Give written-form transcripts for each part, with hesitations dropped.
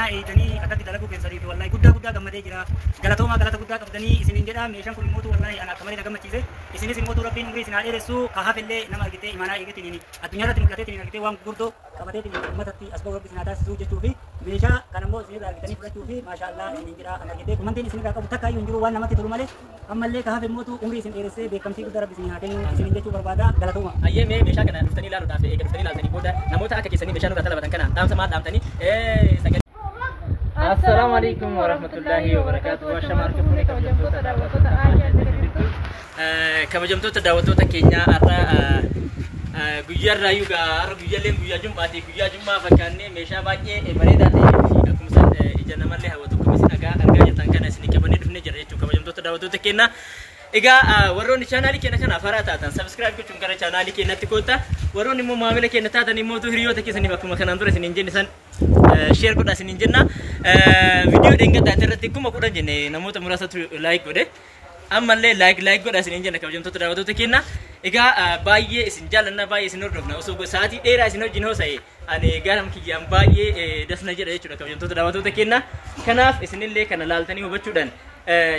Amaanaa eegdanii akkatti dalaguu keessanii fi wallahi guddaa guddaa gammadee jira. Galatoomaa, galata guddaa qabdanii isiniin jedha. Meeshaan kun immootu wallahi ana akka malee na gammachiise. Isinis immootu Rabbiin umrii isin haa dheeressu. Ka hafellee nama argitee imaanaa eegeetiin addunyaa irratti mul'ateetiin argitee waan gurguddoo qabateetiin uummatatti as ba'u Rabbi isin haa taasisuu jechuu fi meeshaa kan ammoo isinirraa argitanii fudhachuu fi maashaa Allah isiniin jedha. Ana argitee kumantiin isinirraa qabu takka iyyuu hin jiru, waan namatti tolu malee. Ammallee ka hafe immootu umrii isin dheeressee beekamtii guddaa Rabbi isinii haa kennu isiniin jechuu barbaada. Galatooma. Hayyee, mee meeshaa kana dhuftanii ilaaluudhaaf eega dhuftanii ilaaltanii booda namoota akka keessanii meeshaa nurraa talabatan kanaan dhaamsa maal dhaamtanii sagalee. Assalaamu alaikum warahmatullahi wabarakatuh. Ashama harka fuunee, kabajamtoota daawwattoota Aayyaa jirtu. Kabajamtoota daawwattoota keenyaa, har'a guyyaa irraayyuu har'a guyyaalleen guyyaa jum'aati. Guyyaa jum'aa fakkaannee meeshaa baay'ee bareedaa ta'ee fi akkuma isaan ija namallee hawwatu, akkuma isin argaa jirtan kana isin qabannee dhufnee jira jechuudha, kabajamtoota daawwattoota keenyaa. Egaa warroonni chaanaalii keenya kanaaf haaraa taatan subscribe gochuun gara chaanaalii keenyatti koota. Warroonni immoo maamila keenya taatan immoo hiriyoota keessaniif akkuma kanaan dura isiniin jenne san share godhaa isiniin jenna. Viidiyoo dheengaddaa irratti 10,000 jenne, namoota muraasatu like godhe. Ammallee like like godhaa isiniin jenna, kabajamtoota daawwattoota keenya. Egaa baay'ee isin jaallanna, baay'ee isin hordofna. Osoo sa'aatii dheeraa isin wajjin hoosa'e ani garam kiyyaan baay'ee dasna jedha jechuudha, kabajamtoota daawwattoota keenya. Kanaaf isinillee kana laaltanii hubachuudhaan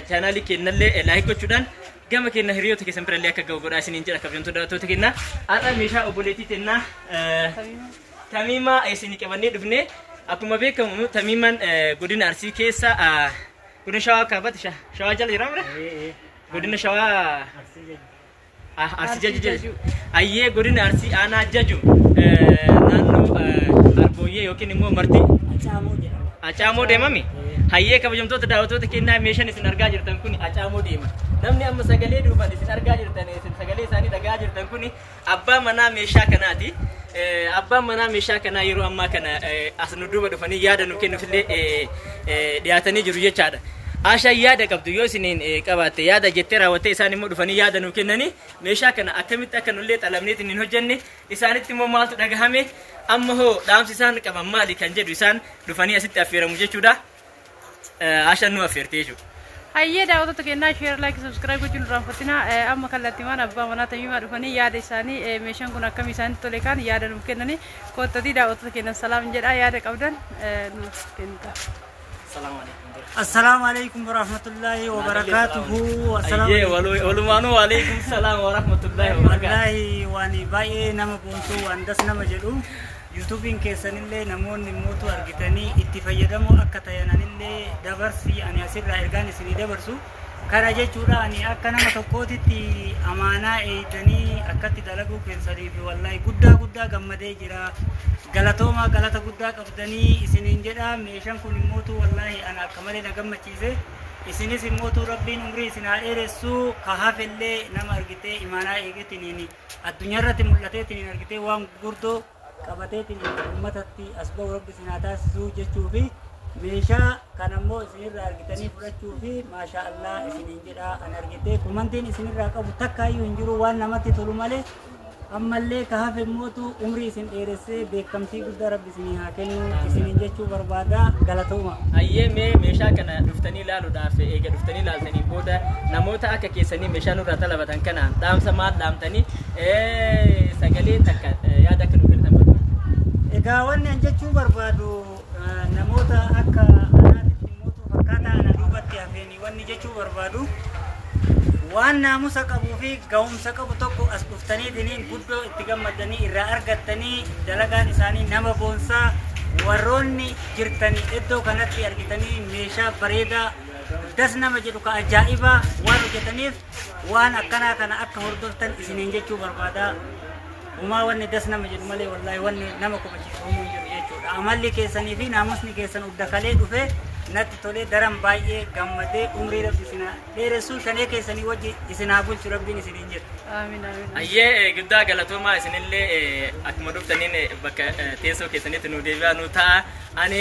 chaanaalii keenyallee like gochuudhaan gama keenya hiriyoota keessan birallee akka ga'u godhaa isiniin jedha, kabajamtoota daawwattoota keenya. Har'a meeshaa obboleettii teennaa Tamiimaa isin qabannee dhufne. Akkuma beekamu Tamiimaan godina Arsii keessa, godina Shawaa Kaabaatti, Shawaa jala jira mire? Godina Shawaa Arsii Jaju jala. Ayyee, godina Arsii aanaa Jaju, naannoo Arbooyyee yookiin immoo Marti Acaamoo jedhama. Acaamoo deemami? Hayyee, kabajamtoota daawwattoota keenyaa, meeshaan isin argaa jirtan kun Acaamoo deema. Namni amma sagalee duuban isin argaa jirtan, isin sagalee isaanii dhagahaa jirtan kun abbaa manaa meeshaa kanaati. Abbaan manaa meeshaa kanaa yeroo ammaa kana as nu duuba dhufanii yaada nu kennuufillee dhiyaatanii jiru jechaadha. Ashaan yaada qabdu yoo isiniin qabaatte yaada jettee raawwattee isaan immoo dhufanii yaada nu kennanii meeshaa kana akkamitti akka nullee xalamneetiin hin hojjenne, isaanitti immoo maaltu dhagahame, amma hoo dhaamsi isaan qaban maali kan jedhu isaan dhufanii asitti affeeramu jechuudha. Ashaan nu affeerte jechuudha. Hayyee, daawwattoota keenyaa, share, like, subscribe gochuun irraanfatina. Amma kallattiimaan abbaa manaa Tamiimaa dhufanii yaada isaanii, meeshaan kun akkam isaanitti tole kan yaada nuuf kennanii koottatii daawwattoota keenyan salaam jedhaa, yaada qabdan nuuf kennita. Salaamu alaikum. Assalaamu alaikum warahmatullahi wabarakatuhu. Ayyee, walumaanuu waalaikum salaam warahmatullahi wabarakaatuh. Wallahi waan baay'ee nama boonsu, waan das nama jedhu, yuutuubiin keessanillee namoonni mootu argitanii itti fayyadamoo akka ta'anillee dabarsi ani asirraa ergaan isinii dabarsu kana jechuudha. Ani akka nama tokkootitti amaanaa eegdanii akkatti dalaguu keessanii fi wallahi guddaa guddaa gammadee jira. Galatoomaa, galata guddaa qabdanii isiniin jedha. Meeshaan kun immootu wallahi ana akka malee na gammachiise. Isinis immootu Rabbiin umrii isin haa dheeressu. Ka hafellee nama argitee imaanaa eegetiniin addunyaa irratti mul'ateetiniin argitee waan gurguddoo qabateetiin uummatatti as ba'u Rabbi isin haa taasisuu jechuu fi meeshaa kan ammoo isinirraa argitanii fudhachuu fi maashaa Allah isiniin jedha. An argitee kumantiin isinirraa qabu takka iyyuu hin jiru, waan namatti tolu malee. Ammallee ka hafe immootu umrii isin dheeressee beekamtii guddaa Rabbi isinii haa kennu isiniin jechuu barbaada. Galatooma. Hayyee, mee meeshaa kana dhuftanii ilaaluudhaaf eega dhuftanii ilaaltanii booda namoota akka keessanii meeshaa nurraa talabatan kanaan dhaamsa maal dhaamtanii, sagalee takka yaada akka nu kennitan barbaada. Egaa wanni an jechuu barbaadu, namoota akka anaatitti mootu fakkaataa ana duubatti hafeeni wanni jechuu barbaadu, waan naamusa qabuu fi ga'umsa qabu tokko as dhuftaniitiniin guddoo itti gammadanii irraa argattanii, dalagaan isaanii nama boonsaa. Warroonni jirtanii iddoo kanatti argitanii meeshaa bareedaa das nama jedhu ka ajaa'ibaa waan hojjetaniif, waan akkanaa kana akka hordoftan isiniin jechuu barbaada. Humaa wanni das nama jedhu malee wallaahi wanni nama komachiisu humuu hin jiru jechuudha. Amalli keessanii fi naamusni keessan udda kalee dhufee natti tolee, daran baay'ee gammadee. Umrii Rabbi isin haa dheeressu, shanee keessanii wajji isin haa bulchu Rabbiin isiniin jedhu. Amiin, amiin. Hayyee, guddaa galatoomaa. Isinillee akkuma dhuftaniin bakka teessoo keessanitti nu deebi'aa nu ta'a. Ani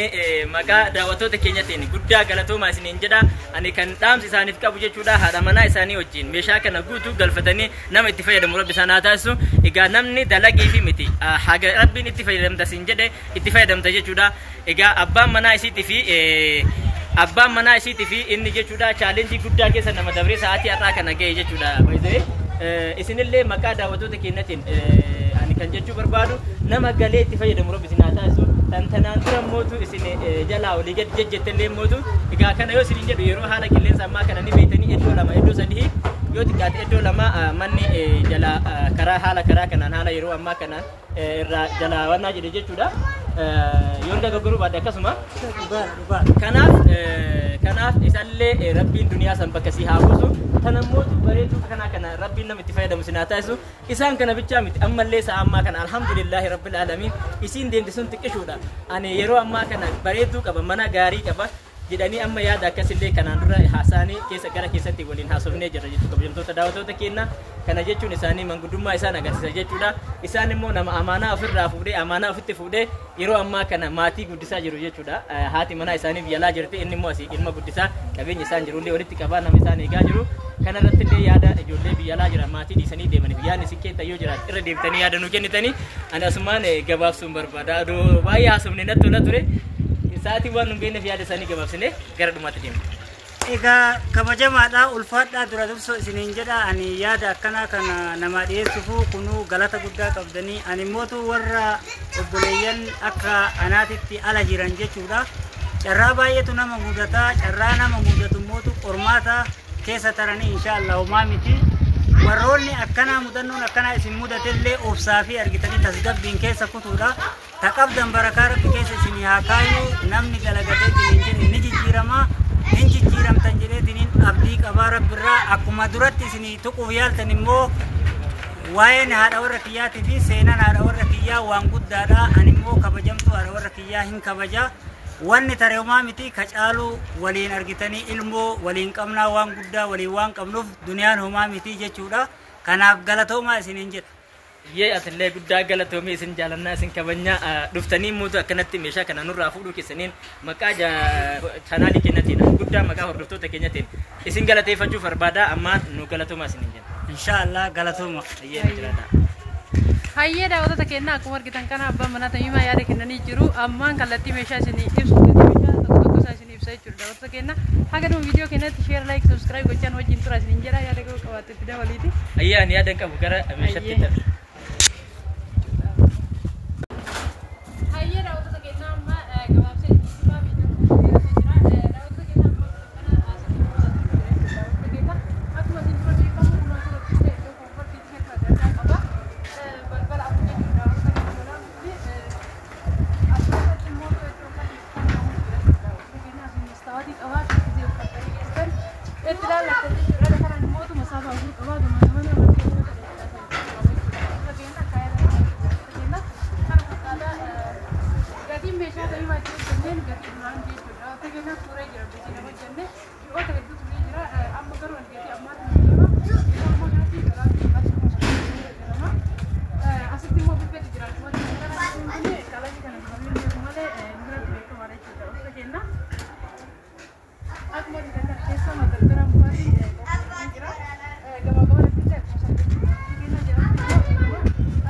maqaa daawwattoota keenyatiin guddaa galatoomaa isiniin jedha. Ani kan dhaamsi isaaniif qabu jechuudha, haadha manaa isaanii wajjin meeshaa kana guutuu galfatanii nama itti fayyadamu Rabbi isaan haa taasisu. Egaa namni dalagee fi miti, haga Rabbiin itti fayyadamta siin jedhe itti fayyadamta jechuudha. Egaa abbaan manaa isiitii fi inni jechuudha challenge guddaa keessa nama dabree sa'aatii har'aa kana ga'e jechuudha. Baay'ee isinillee maqaa daawwattoota keenyatiin ani kan jechuu barbaadu, nama galee itti fayyadamu Rabbi isin haa taasisu. Tantanaan dura mootu isin jalaa olii gadi jejjettellee mootu egaa kana yoo isin jedhu yeroo haala qilleensa ammaa kana ni beektanii iddoo lama iddoo sadii yoo xiqqaate iddoo lama manni jalaa karaa haala karaa kanaan haala yeroo ammaa kanaan irraa jalaa wannaa jedhe jechuudha. Yoon dogoggoruu baadhe akkasuma. Kanaaf kanaaf isallee rabbiin duniyaa san bakka si haa buusu. Tan ammoo bareedduu kana kana rabbiin nama itti fayyadamu si naa taasisu. Isaan kana bichaa miti ammallee sa'a ammaa kana alhamdulillahi rabbil aalamiin isiin deemte sun xiqqishuudha. Ani yeroo ammaa kana bareedduu qaba mana gaarii qaba jedhanii amma yaada akkasillee kanaan dura haasaanii keessa gara keessatti waliin haasofnee jirra jechuudha. Kabajamtoota daawwattoota keenya kana jechuun isaanii manguddummaa isaan agarsiisa jechuudha. Isaan immoo nama amaanaa ofirraa fuudhee amaanaa ofitti fuudhee yeroo ammaa kana maatii guddisaa jiru jechuudha. Haati manaa isaaniif yalaa jirti inni immoo asii ilma guddisaa qabeenya isaan jirullee walitti qabaa nama isaan eegaa jiru. Kana irratti illee yaada ijoollee biyya alaa jira maatii dhiisanii deemaniif yaadni isin keessa yoo jiraate irra deebitanii yaada nuu kennitanii ani asumaan gabaabsuun barbaada. Adoo baay'ee haasofne natti tola ture. Sa'aatii waan nun geenyeef yaada isaanii gabaabsine gara dhumaatti deemna. Egaa kabajamaadha ulfaadhaa dura dursoo isiniin jedha ani yaada akkanaa kana namaa dhiyeessuufu kunuu galata guddaa qabdanii ani mootu warra obboleeyyan akka anaatitti ala jiran jechuudha. Carraa baay'eetu nama mudata carraa nama mudatu mootu qormaata keessa taranii inshaallah homaa miti. Warroonni akkanaa mudannoon akkanaa isin mudatellee obsaa fi argitanii tasgabbiin keessa kutuudha. Taqabdan barakaa rabbi keessa isinii haa kaayu namni dalagatee ittiin jedhe ni jijjiirama. Hin jijjiiramtan jedheetiniin abdii qabaa rabbirraa akkuma duratti isinii tuquuf yaaltan immoo waa'een haadha warra kiyyaatii fi seenaan haadha warra kiyyaa waan guddaadha. Ani immoo kabajamtuu haadha warra kiyyaa hin kabaja. Wanni tare homaa miti ka caalu waliin argitanii ilmoo waliin qabnaa waan guddaa waliin waan qabnuuf duniyaan homaa miti jechuudha. Kanaaf galatoomaa isiniin jedha. Yee atillee guddaa galatoomii isin jaalannaa isin kabajnaa dhuftanii mootu akkanatti meeshaa kana nurraa fuudhuu keessaniin maqaa chaanaalii keenyatiin guddaa maqaa hordoftoota keenyatiin isin galateeffachuu barbaada ammaan nu galatoomaa isiniin jenna. Inshaallah galatooma. Ayyee nu jiraadha. Hayyee daawwattoota keenyaa akkuma argitan kana abbaan manaa Tamiimaa yaada kennanii jiru. Ammaan kallattii meeshaa isinii ibsu gatii meeshaa tokko tokko isaa isinii ibsa jechuudha. Daawwattoota keenyaa haga dhuma viidiyoo keenyatti share like subscribe gochaan wajjin tura isiniin jedha yaada qabu qabaatte itti dabaliiti. Ayyee ani yaada hin qabu gara meeshaatti darba. Hayyee daawwattoota keenyaa amma gabaabsee himaa viidiyoon kun dheeratee jira. Daawwattoota keenyaa akkuma kana asitti mul'atu jira jechuudha. Daawwattoota keenyaa akkuma isin dura beekamu kun asirratti illee iddoo koomfortii hedduu adda addaa qaba. Balbala afur jechuudha. Daawwattoota keenyaa fi asirratti immoo iddoo kan kaa'amu jira jechuudha. Daawwattoota keenyaa asin mastaawatii qaba. Gisee uffatanii geessan itti ilaallattan jechuudha. Kanaan immoo masaafaa afur qaba. Gama gamana bakkeewwan adda addaa kan qaba jechuudha. Daawwattoota keenyaa akkaataa daawwattoota keenyaa kana fakkaata. Gatiin meeshaa ta'ii jiru jenneen gatii duraan jechuudha. Daawwattoota keenyaa turee jira bisin hojjenne ji'oota hedduu turee jira. Amma garuu ani gatii ammaatti ni deema. Yeroo ammaa kanatti galaatti qarshii 30,000 jedhama. Asitti immoo buffeetu jira. Akkuma kana kun qalamii kana dibamee beeku malee biratti beekamaadha jechuudha. Daawwattoota keenyaa akkuma argitan kana keessa madardara mukaatiin qophaa'ee jira. Gabaabaa illee akkuma sana jechuudha. Daawwattoota keenyaa jalatti immoo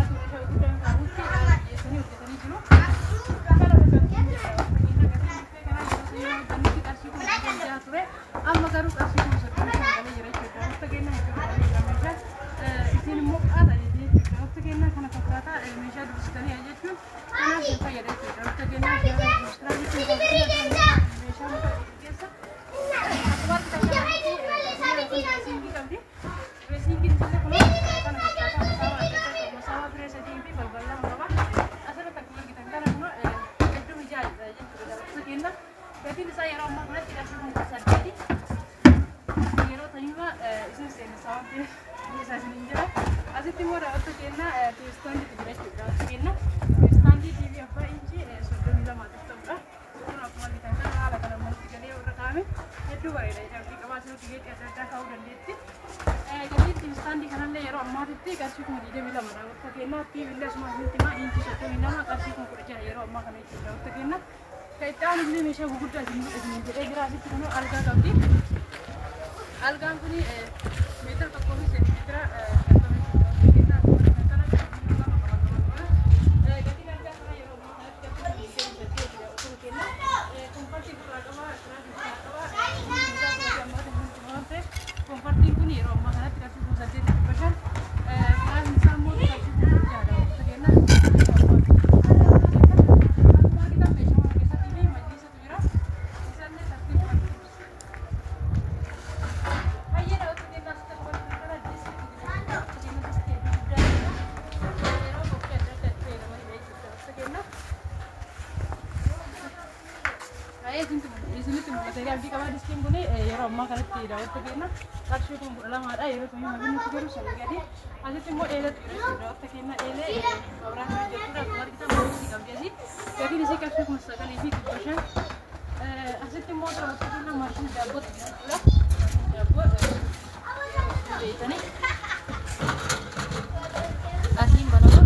akka meeshaa guddaan kaa'utti dhiyeessanii hojjetanii jiru. Kana fakkaatu jira. Daawwattoota keenyaa gatiin buffee kanaa yeroo yoo hojjennutti qarshii 26,000 ture. Amma garuu qarshii 35,000 galee jira jechuudha. Daawwattoota keenyaa hedduu galee jira meeshaan. Isin immoo qaata jechuudha. Daawwattoota keenyaa kana fakkaata meeshaa dursitanii jechuun kanaaf isin fayyada jechuudha. Daawwattoota keenyaa share subscribe meeshaa muka keessa akkuma argitan kanatti dressing qabdi. Dressingiin illee kun kana fakkaata masaawaa adda addaa qaba. Masaawaa firee sadii fi balbal lama qaba. Asirratti akkuma argitan kana kun hedduu mijaa'edha jechuudha. Daawwattoota keenyaa gatiin isaa yeroo ammaa kanatti qarshii 8,000. Yeroo taniima isin seensa waan ta'eef isaa isiniin jira. Asitti immoo daawwattoota keenyaa TV standiitu jira jechuudha. Daawwattoota keenyaa TV stand TV abbaa inchii 32 ta'udha. Kun akkuma argitan kana haala kana manatti galee irra kaa'ame hedduu bareeda jedhamti qabaa asirratti geexii adda addaa kaa'uu dandeetti. Gatiin TV stand kanallee yeroo ammaatitti qarshii 22,000 daawwattoota keenyaa. TV illee asuma isinitti himaa inchii 32 qarshii 16,000 yeroo ammaa kana jechuudha. Daawwattoota keenyaa kan itti aanu illee meeshaa gurguddaa isin jedhee jira. Asitti kun algaa qabdi. Algaan kun meetira tokkoo fi seentimeetira 50 jechuudha. Kana lama qaba qaba. Gatiin algaa kana yeroo ammaa kanatti qarshii 28 jechuudha. Comfort ofirraa qaba, tiraas ofirraa qaba. Comfortiin kun yeroo ammaa kanatti qarshii 8,500. Firaasni isaa immoo qarshii 6,000. ta'ee isinitti mul'ata. Abdii qabaa distiin kun yeroo ammaa kanatti daawwatta kenna. Qarshii 12,000dha. Yeroo tamii mabinutti garuu sanii gadi. Asitti immoo eelatu jira jechuudha. Daawwatta kenna eelee mabraatii hojjetudha. Akkuma argitan boksii qabdi asii. Gatiin isii qarshii 9,500. Asitti immoo daawwatta kenna maashinii daabbootu jira jechuudha. Maashinii daabboo beeytanii. Asiin banama.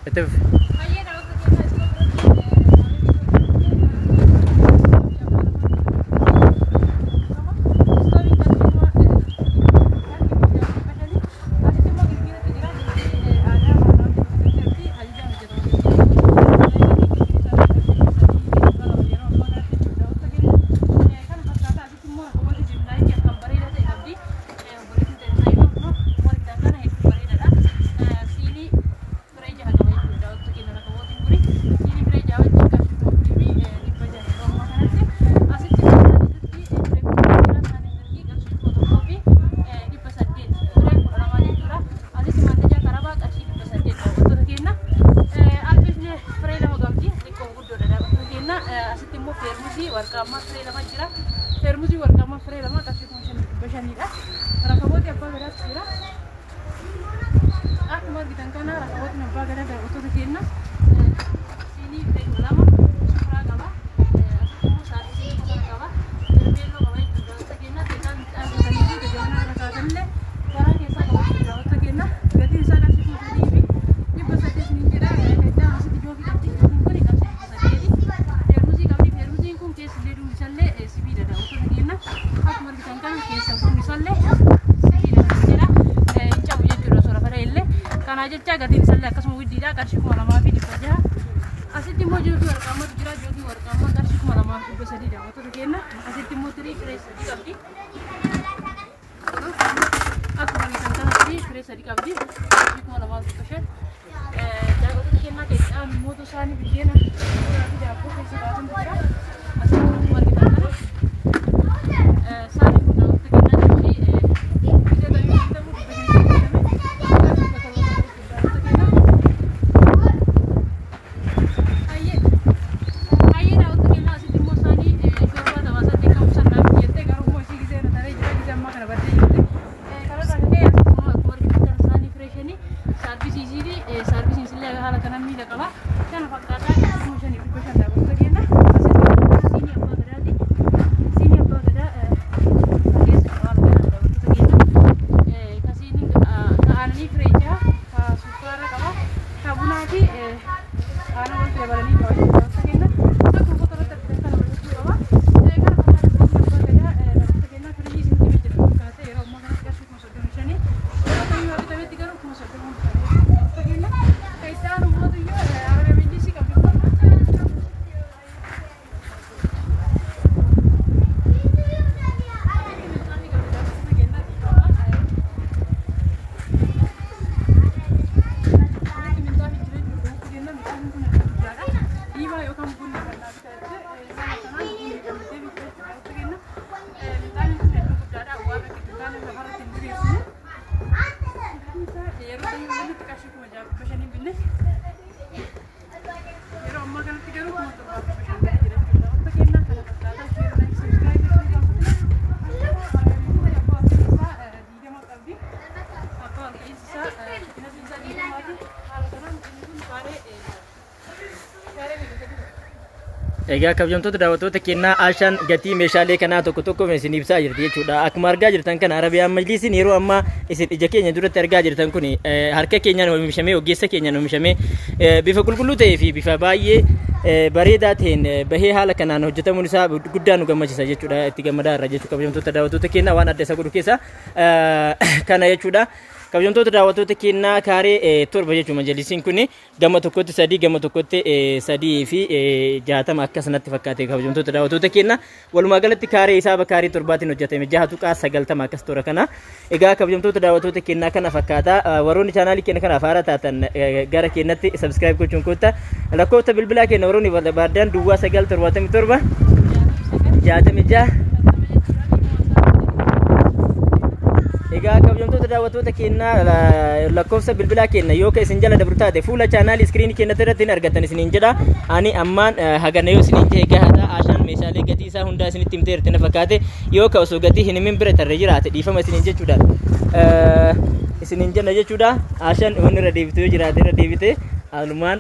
Itti fufi. Asitti immoo feermusii warqaammaa firee lama jira. Feermusii warqaammaa firee lama qarshii 5,500dha. Rakabooti abbaa gadaatu jira. Akkuma argitan kana rakabootiin abbaa gadaa daawwattoota kenna. Siinii firee 12 suuraa qaba. Asitti immoo saaxilii kana qaba. Hermeelloo qaba jechuudha daawwattoota kenna. Teessaan dhaabbatanii fi gajaabana irra kaa'atanillee karaa keessaa qaba jechuudha daawwattoota kenna. Gatiin isaa qarshii 3,800 ni jedha. Iddaan asitti jookii qabdi. Jookiin kun qarshii 800. Feermuzii qabdi. Feermuziin kun keessillee duubni isallee sibiila daawwattoota kenna. Akkuma argitan kana keessa duubni isallee sibiila kan jedha. Hin cabu jechuudha osoo lafa illee. Kana jecha gatiin isallee akkasuma guddiidha. Qarshii 2,600. Asitti immoo jookii warqaammaatu jira. Jookii warqaammaa qarshii 2,300 daawwattoota kenna. Asitti immoo tirii firee 3 qabdi. Akkuma argitan kana tirii firee 3 qabdi. Qarshii 2,500. Daawwattoota kennaa keessaa mootu isaanii biddeena fi daabboo keessa baasantu jira. Asitti akkuma argitan kana saani kun daawwattoota kennaa jirti. Biddeena bitamu 500 bitame. Qarshii 700 daawwattoota kennaa. Hayyee daawwattoota kennaa asitti immoo isaanii shoorbaa taphaasatti qabu sannaa jettee garuu immoo isii gisee irra taree jira gisee ammaa kana baddee jirti. Kanarraa kan ka'e asitti immoo akkuma argitan kana isaanii fireeshanii saarvisii isiiti. Saarvisiin illee haala kanaan miila qaba. Kana fakkaataa 5,500 daawwattoota kenna. Asitti immoo siinii abbaa gadaati. Siinii abbaa gadaa keessa qaba haala kanaan daawwattoota kenna. Ka siiniin ka aannanii firee jaha, ka sukkaara qaba, ka bunaa fi aannan walitti dabalanii qaba daawwattoota kenna. Akkuma foto irratti argitan kana hojjechuu qaba. Kana fakkaataa siinii abbaa gadaa daawwattoota kenna. Firiijii isinitti himee jira fakkaatee yeroo ammaa kanatti qarshii 35,000. Yeroo kamii bitametti garuu 30,000 bitame daawwattoota kenna. Kan itti aanu mootuyyuu Arabiyaa Majlisii qabdi kun. Diimaa yookaan bunni kan naa bitatte haala kanaan bunni qabatee bitachuu daawwattoota kenna. Minxaafni kun hedduu guddaadha. Waan akka dunkaana lafarratti hin diriirsine. Yeroo ta'u walitti qarshii 6,500 binne. Yeroo ammaa kanatti garuu 7,500 ta'ee jira jechuudha. Daawwattoota kenna kana fakkaataa share like subscribe gochuu gaafadha. Abbaa olka'iinsa 20 qabdi. Abbaa olka'iinsi isaa thicknessiin isaa 20ti. Haala kanaan inni kun kaaree kaaree meeqa gadi? Egaa kabajamtoota daawwattoota kennaa Ashaan gatii meeshaalee kanaa tokko tokko isin ibsaa jirti jechuudha. Akkuma argaa jirtan kana Arabiyaan Majlisiin yeroo ammaa isin ija keenya duratti argaa jirtan kun harka keenyaan oomishamee ogeessa keenyaan oomishamee bifa qulqulluu ta'ee fi bifa baay'ee bareedaa ta'een bahee haala kanaan hojjetamuun isaa guddaa nu gammachiisa jechuudha. Itti gammadaa irra jechuudha kabajamtoota daawwattoota kennaa waan adda isa godhu keessaa kana jechuudha. Kabajamtoota daawwattoota keenyaa, kaaree 7 jechuudha majalisiin kun, gama tokkotti 3, gama tokkotti 3 fi 60 akkasanatti fakkaate. Kabajamtoota daawwattoota keenyaa, walumaa galatti kaaree isaa kaaree 7tiin hojjetame, 6.90 akkas toora kana. Egaa kabajamtoota daawwattoota keenyaa, kana fakkaata. Warroonni chaanaalii keenya kanaaf haaraa taatan gara keenyatti subscribe gochuun kotta. Lakkoofsa bilbilaa keenya warroonni barbaadan 0977 66. Egaa kabajamtoota daawwattoota keenyaa, lakkoofsa bilbilaa keenya yoo ka isin jala dabru taate fuula chaanaalii iskiriinii keenya irratti hin argattan isiniin jedha. Ani ammaan hagana yoo isiniin jedhe gahaadha. Ashaan meeshaalee gatii isaa hundaa isinitti himteerti na fakkaate. Yoo ka osoo gatii hin himin bira tarree jiraate dhiifama isiniin jechuudha. Isiniin jenna jechuudha. Ashaan wanni irra deebitu yoo jiraate irra deebite. Alumaan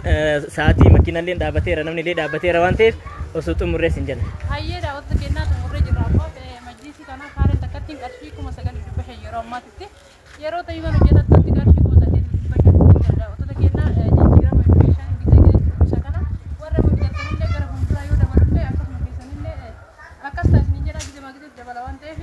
sa'aatii makiinallee dhaabateera, namni illee dhaabateera waan ta'eef osoo xumurree isin jenna. Hayyee, daawwattoota keenyaa, xumurree jirra. Abbaa majlisii kana kaareen takkattiin qarshii 9,500 yeroo ammaatitti, yeroo tayyuman hojjetatti qarshii 8,500 jira. Daawwattoota keenyaa, jijjiirama meeshaan bitee isa kana warra bitattanillee gara fuulduraa yoo dabalullee akkasuma keessanillee akkas taasisanii jedha, gizema gizee dabala waan ta'eef.